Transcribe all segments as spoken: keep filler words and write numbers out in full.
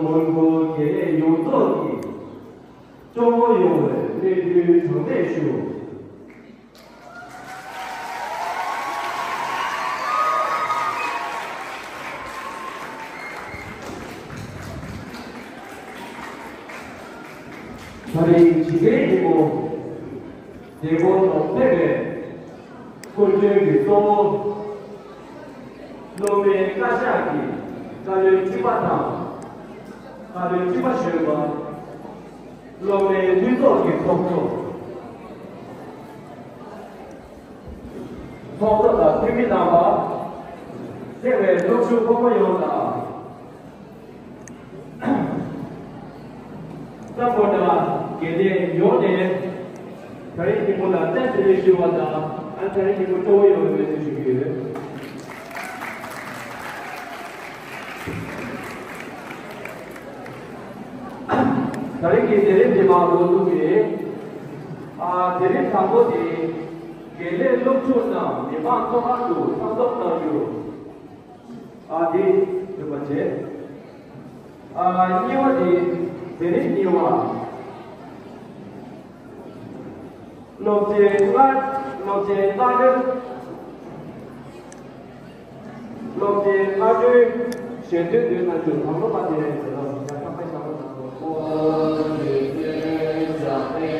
མོན་གྷོ་དགེ་ལས་ཡོངས་རྫོགས་ཀྱི་སྐྱོ་བོ་ཡོང་བའི་གནས་དུས་གྲངས་མེད་ཞུ། ད་རེས་འཇིག་རྟེན་ཉིན་མོ། མཛད་སྒོ་དང་འབྲེལ་བའི་སྐུ་མགྲོན་གྱི་གཙོ་བོ། སློབ་མའི་བཀའ་ཤག་གི་བཀའ་བློན་ཁྲི་པ་དང་། བཀའ་བློན་ཁྲི་པ་གཞོན་པ། སློབ་མའི་འཐུས་ཚོགས་ཀྱི་ཚོགས་གཙོ། ཚོགས་གཙོ་དང་འཐུས་མི་རྣམ་པ། བརྩེ་བའི་སློབ་ཕྲུག་ཕོ་མོ་ཡོངས་དང་། ས་གོ་ན་དགེ་ལས་ཡོངས་ནས། ད་རེས་ཉིན་མོ་ལ་བཀྲ་ཤིས་བདེ་ལེགས་ཞུ་བ་དང་། ཨ་ད་རེས་ཉིན་མོ་སྤྲོ་བོ་ཡོང་བའི་སྨོན་འདུན་ཞུ་གི་ཡོད། ད་རེས་ཀྱི་དེ་རིང་འདི་མ་འགོ་འཛུགས་ཀྱིས། ཨ་དེ་རིང་དང་པོ་དེ་དགེ་ལས་སློབ་ཕྲུག་རྣམས་མི་མང་ཚོགས་ཁང་དུ་མཚམས་འཇོག་གནང་རྒྱུ། ཨ་དེ་ཡོད་པ་བྱས། ཨ་གཉིས་པ་དེ་དེ་རིང་གཉིས་པ། སློབ་ཆེན་ལྔ། སློབ་ཆེན་ལྔ་སྒྲོལ། སློབ་ཆེན་ལྔ་སྒྲོལ་ཞལ་འདོན་འདོན་གནང་རྒྱུ་དང་སློབ་པ་དེ་རེད་ཟེར་ལ་ཡང་ཁ་པར་བཞག་པ་དང་།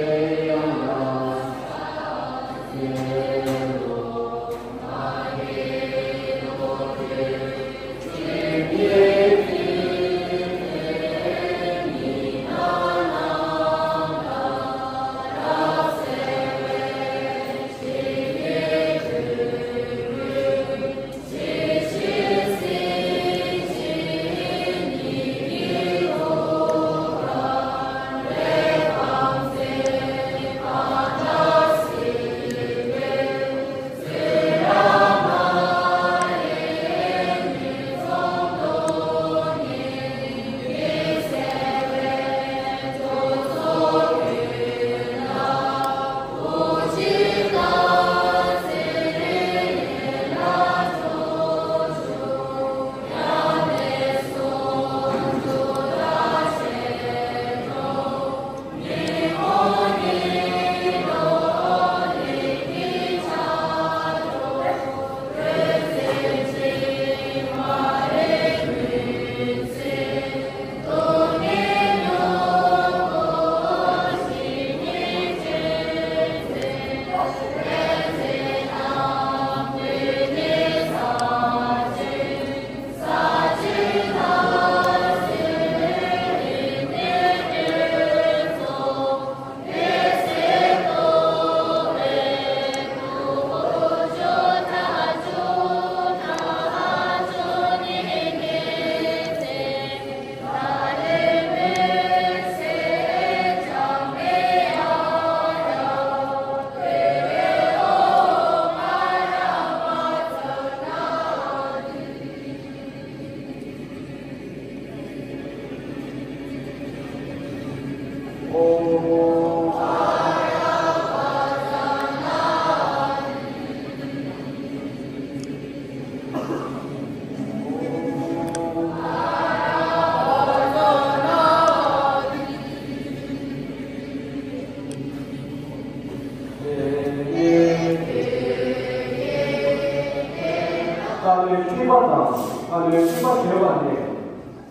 བཀའ་བློན་ཁྲི་པ་དང་བཀའ་བློན་ཁྲི་པ་གཞོན་པ་ནས།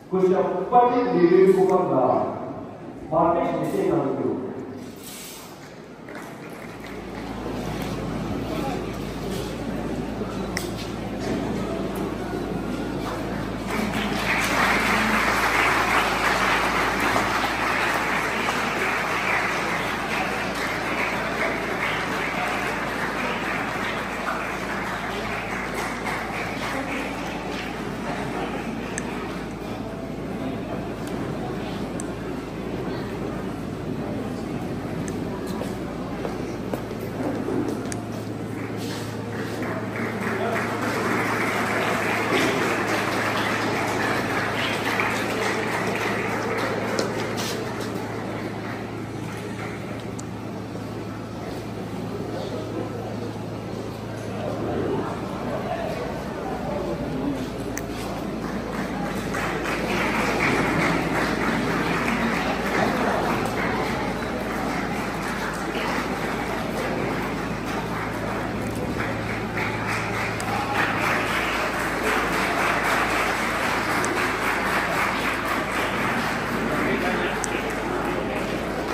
སྐུ་ཞབས་དཔའ་ཁྲིད་ལི་ལུའི་སྐུ་པར་ལ་མར་པའི་ཞལ་བཞེས་གནང་རྒྱུ།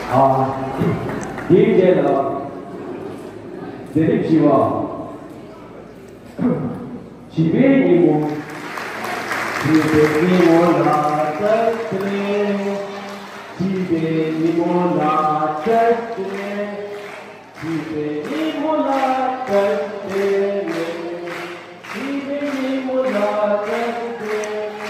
ཨ། དེའི་རྗེས་ལ། མཛད་རིམ་བཞི་པ། བྱིས་པའི་ཉིན་མོ། བྱིས་པའི་ཉིན་མོ་ལ་བཀྲ་ཤིས་བདེ་ལེགས། བྱིས་པའི་ཉིན་མོ་ལ་བཀྲ་ཤིས་བདེ་ལེགས། བྱིས་པའི་ཉིན་མོ་ལ་བཀྲ་ཤིས་བདེ་ལེགས། བྱིས་པའི་ཉིན་མོ་ལ་བཀྲ་ཤིས་བདེ་ལེགས།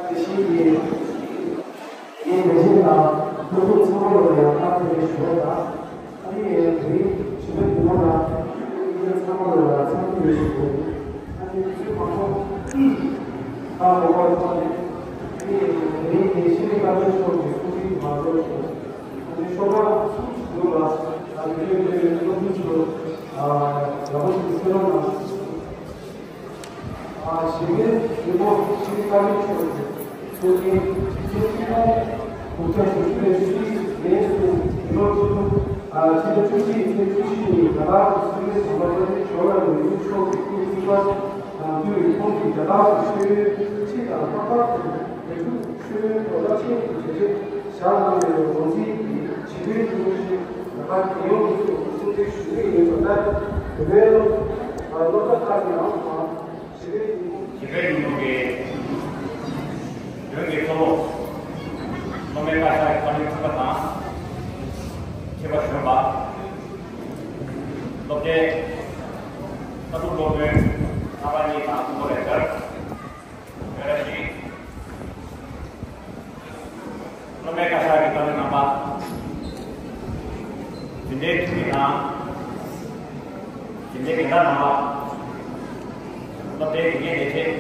དེ་བཞིན་གྱི། ངས་ལས་བྱེད་དང་སློབ་ཕྲུག་ཚང་མ་ལ་ཡང་བཀྲ་ཤིས་བདེ་ལེགས་ཞུ་བ་དང་། ཨ་ནི་དེ་རིང་བྱིས་པའི་ཉིན་མོ་ལ་སློབ་ཕྲུག་ཚང་མ་ལ་ཡང་འཚམས་འདྲི་ཞུ་དགོས། ཨ་ནི་དུས་མང་པོ་ཁ་མོ་བར་ཐོག་ནས། ཨ་ནི་དེ་རིང་གི་ཤེས་རིག་བཀའ་བློན་མཆོག་གི་གསུང་འཕྲིན་མ་འགྲོ་ཞིང་། ཨ་ནི་ཤོག་གྲངས་གསུམ་ཞིག་འདུག་ལ། ཨ་ནི་ཁྱོད་ཚོས་སློབ་ཕྲུག་ཚོ་ཡག་པོ་ཞིག་གསན་རོགས་གནང་། ཨ། བྱིས་པའི་ཉིན་མོ་ཤེས་རིག་བཀའ་བློན་མཆོག་གི་གསུང་འཕྲིན་ཆེད་སྤྱི་ནས་དགུ་བརྒྱ་བཞི་བཅུ་ཞེ་བཞི་ནས་བཟུང་སྤྱི་ལོ་ཆིག་སྟོང་། ཨ། ཕྱི་ཟླ་བཅུ་གཅིག་ཚེས་བཅུ་བཞི་ཉིན་རྒྱ་གར་གྱི་སྲིད་བློན་ཟམ་པ་པཎྜི་ཏ་ཇོ་ཧར་ལཱལ་ནེ་རུ་མཆོག་གི་སྐུ་ཚེས་པ་དང་བསྟུན། ཁོང་གིས་རྒྱ་གར་གྱི་ཆོས་ཡོན་སྤྱི་དང་ལྷག་པར་དུ་བོད་ཕྲུག་ཆོས་ཡོན་རྡོག་རྩ་ཆེན་གྱི་བྱས་རྗེས་བཞག་གནང་བའི་ངོས་འཛིན་གྱིས། བྱིས་པའི་ཉིན་མོ་ཞེས་རྒྱ་གར་རྒྱལ་ཡོངས་སུ་གསུང་འཕྲིན་ཞུ་གི་ཡོད་པ་ལྟར། བོད་པའི་སློབ་སློབ་གྲྭ་ཁག་གི་ནང་དུའང་བྱིས་པའི་ཉིན་མོ། བྱིས་པའི་ཉིན་མོ་གི་དོན་གྱི་ཐོག་ལ། སློབ་མའི་བཀའ་ཤག་གི་བཀའ་བློན་ཁྲི་པ་དང་། ཁྱད་པར་གཞོན་པ། སློབ་གྲྭའི་ལྟ་གྲུབ་སློབ་དཔོན་རྣམ་པ་གཉིས་དང་སྐུ་ངོ་ལེགས་སྦྱར། བཀྲ་ཤིས། སློབ་མའི་བཀའ་ཤག་གི་བཀའ་བློན་རྣམ་པ། འཛིན་གྲྭའི་འཐུས་མི་དང་། འཛིན་གྲྭའི་འགན་བདག་རྣམ་པ། སློབ་གྲྭའི་དགེ་རྒན་ལས་བྱེད་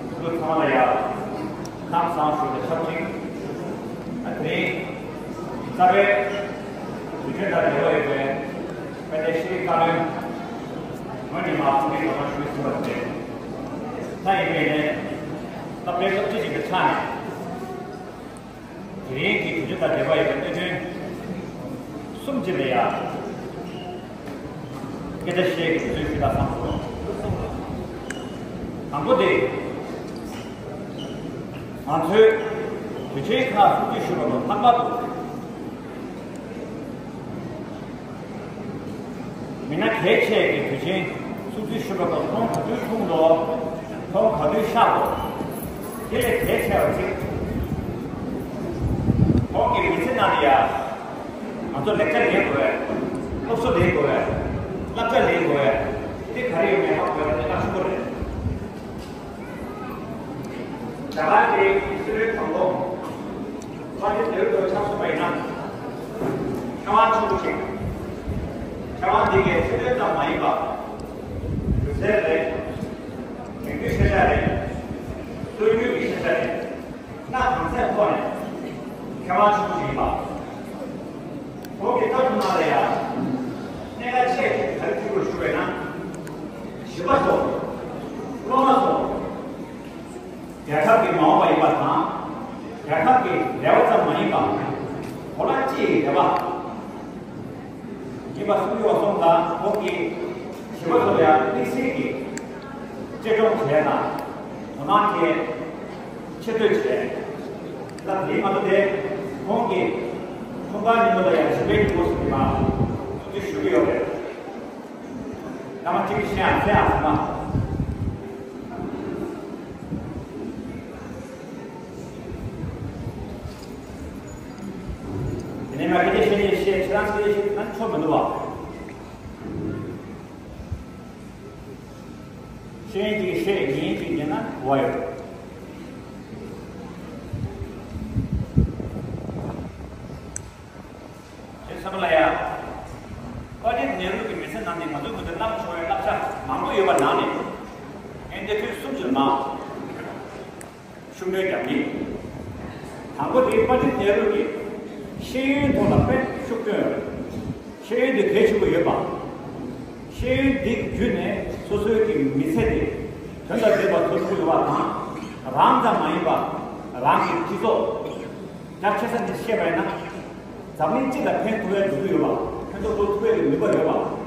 ཕྲུ་གུ་ཚང་མ་ལ་ཡང་ཁམས་བཟང་ཞུ་བ་དང་ཆབས་ཅིག་ཨ། དེ་རིང་རྩ་བའི་དུས་ཆེན་དང་འབྲེལ་བ་ཡོད་པའི་དཔལ་ལྡན་ཤེས་རིག་བཀའ་བློན་ངོས་ནས་མར་གསུང་གི་དགོངས་པ་ཞུ་ཟིན་པ་རེད། ད་ཡིན་པའི་ནས་སློབ་གྲྭའི་སློབ་སྤྱི་ཡིན་པའི་ཆ་ནས། དེ་རིང་གི་དུས་ཆེན་དང་འབྲེལ་བ་ཡོད་པའི་གནད་དོན་གསུམ་ཅིག་ལ་ཡང་སྐད་ཆ་བཤད་དགོས་ཚུལ་ཞུ་ད་བསམ་སོང་། དང་པོ་དེ། ང་ཚོའི་དུས་ཆེན་ཁག་སྲུང་བརྩི་ཞུ་བ་དང་ལྷག་པར་དུ། མི་སྣ་གལ་ཆེ་གི་དུས་ཆེན་སྲུང་བརྩི་ཞུ་བ་དང་ཁོང་ག་དུས་འཁྲུངས་འདུག་ཁོང་ག་དུས་གཤེགས་འདུག་དེ་ལས་གལ་ཆེ་བ་གཅིག་ཁོང་གི་མི་ཚེ་ནང་ལ་ཡ། ང་ཚོ་ལེགས་ཆ་ལེན་དགོས། སློབ་གསོ་ལེན་དགོས། བསླབ་བྱ་ལེན་དགོས། དེ་ག་རེ་ཡོད་མེད་ཧ་གོ་བ་དེ་ལ་ཤུགས་པོ་རེད། རྒྱ་གར་གྱི་སྲིད་བློན་དང་པོ་པཎྜི་ཏ་ནེ་རུ་མཆོག་ཆགས་སོང་བ་ཡིན་ན། མཁས་དབང་ཆེན་པོ་ཞིག་མཁས་དབང་འདི་གའི་སྲིད་བློན་ཙམ་མ་ཡིན་པ། སྒྱུ་རྩལ་རེད། རིག་པའི་ཤེས་བྱ་རེད། སྲོལ་རྒྱུན་གྱི་ཤེས་བྱ་རེད། གནའ་གང་ཚད་ཐོག་ནས་མཁས་དབང་ཆེན་པོ་ཞིག་ཡིན་པ། ཁོང་གི་ལྟ་གྲུབ་ནང་ལ་ཡང་གནད་འགག་ཆེ་ཤོས་ག་རེ་ཐུག་པར་ཞུ་བས་ན། ཞི་བ་སོགས། སློབ་མ་སོགས། རྒྱལ་ཁབ་ཀྱི་མ་འོངས་པ་ཡིན་པ་དང་། རྒྱལ་ཁབ་ཀྱི་འབྲེལ་བ་ཙམ་མ་ཡིན་པ། གོ་ལ་སྤྱི་ཡི་འབྲེལ་བ་ཡིན་པ་གསུངས་ཡོད་པ་སོང་ཙང་། ཁོང་གིས་ཞི་བ་སོགས་ལ་ཡང་དམིགས་བསལ་གྱི་གཅེས་སྐྱོང་བྱས་དང་། དོ་སྣང་བྱས། ཆེ་བསྟོད་བྱས། ད་དེའི་མ་གཏོགས་དེ་ཁོང་གིས་འཁྲུངས་སྐར་ཉིན་མོ་ལ་ཡང་བྱིས་པའི་ཉིན་མོ་ཟེར་གྱི་མ་ཐུགས་རྗེ་ཞུ་གི་ཡོད་རེད། ད་མ་གཅིག་བཤད་ཨ་བཤད་ཨ་ཟེར་མ། དེ་ནས་ང་སྐད་ཆ་བཤད་ནས་བཤད། ཁྱེད་རང་སྐད་ཆ་བཤད་ན་ཆོ་མི་འདུག་བ། ཤེས་ཡོན་གཅིག་བཤད། ཉན་གཅིག་ཉན་ན་གོ་བ་ཡོད། དེ་ཚང་མ་ལ་ཡ། པཎྜི་ཏ་ནེ་རུ་གི་མི་ཚེ་ནང་ནས་ང་ཚོ་མི་ཚེ་བླངས་ཆོག་པའི་བསླབ་བྱ་མང་པོ་ཡོད་པ་ནང་ནས། ངས་འདི་དུས་གསུམ་ཅིག་མ་ཤུགས་སྣོན་རྒྱབ་ཡིན། དང་པོ་དེ་པཎྜི་ཏ་ནེ་རུ་གིས་ཤེས་ཡོན་ཐོག་ལ་དཔེ་ཤུགས་བཏོན་ཡོད་རེད། ཤེས་ཡོན་དེ་གལ་ཆེན་པོ་ཡོད་པ། ཤེས་ཡོན་འདི་བརྒྱུད་ནས་སོ་སོའི་གི་མི་ཚེ་དེ་དོན་དང་ལྡན་པ་བཟོ་ཐུབ་ཀྱི་ཡོད་པ་དང་། རང་ཙམ་མ་ཡིན་པ། རང་གི་སྤྱི་ཚོགས། རྒྱ་ཆེ་ས་ནས་བཤད་པ་ཡིན་ན། འཛམ་གླིང་སྤྱི་ལ་ཕན་ཐོགས་པའི་འདོད་རྒྱུ་ཡོད་པ། ཕན་ཐོགས་ཐུབ་པའི་ནུས་པ་ཡོད་པ།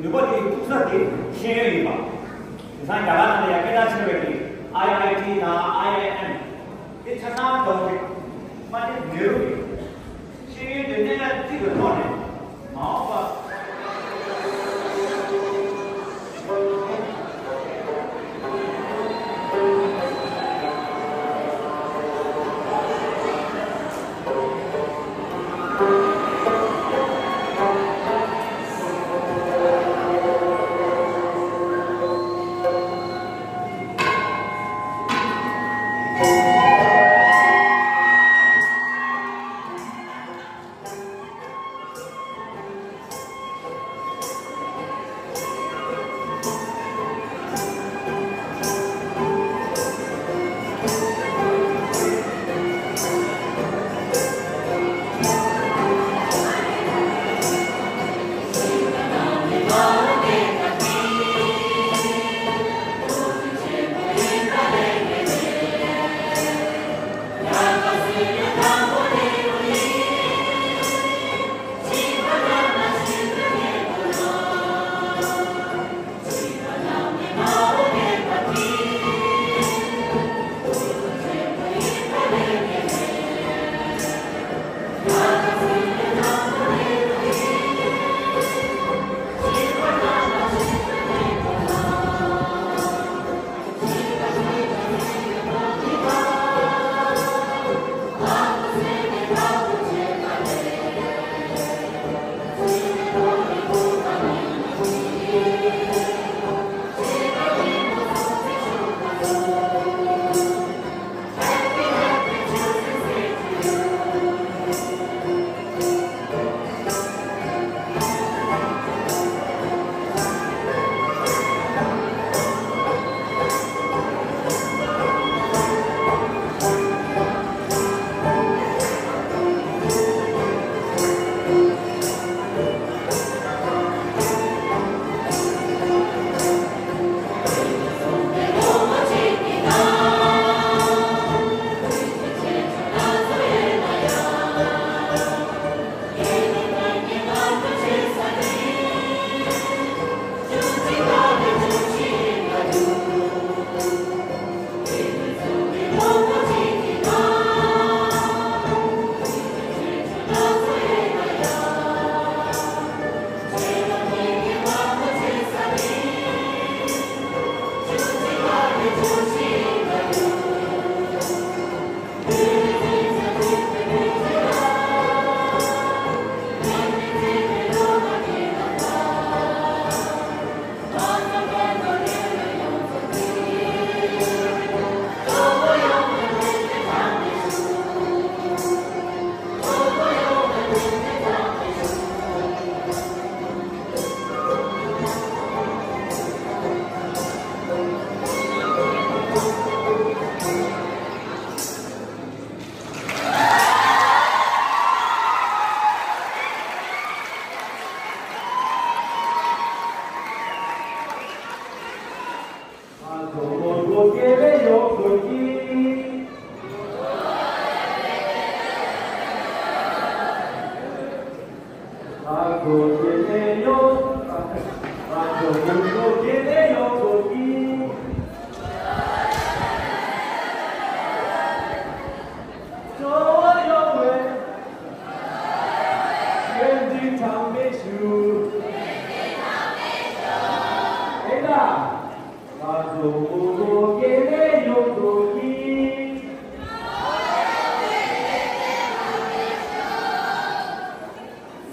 ནུས་པ་དེ་ཐུག་ས་དེ་ཤེས་ཡོན་ཡིན་པ། དེང་སང་རྒྱ་གར་ནང་ལ་ཡང་སྐད་གྲགས་ཆེ་བའི་དེ་ཨའི་ཨའི་ཊི་དང་ཨའི་ཨའི་ཨེམ་དེ་ཆ་ཚང་འདྲ་བོ་རེད། མ་དེ་ནེ་རུ་རེད། ཤེས་ཡོན་དེ་གནས་ལ་བརྩི་བའི་ཐོག་ནས་མ་འོངས་པ།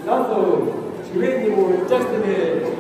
ལགས་སོ། དྲི་བའི་སྙིང་པོ་བཅར་ཟིན་པས།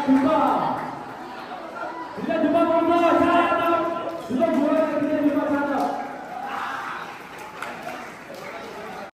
དུས་པ། དེ་ལ་དུས་པ་ནོར་ན་ཤ་ཡ་དང་། དེ་ལ་འགྲོ་བའི་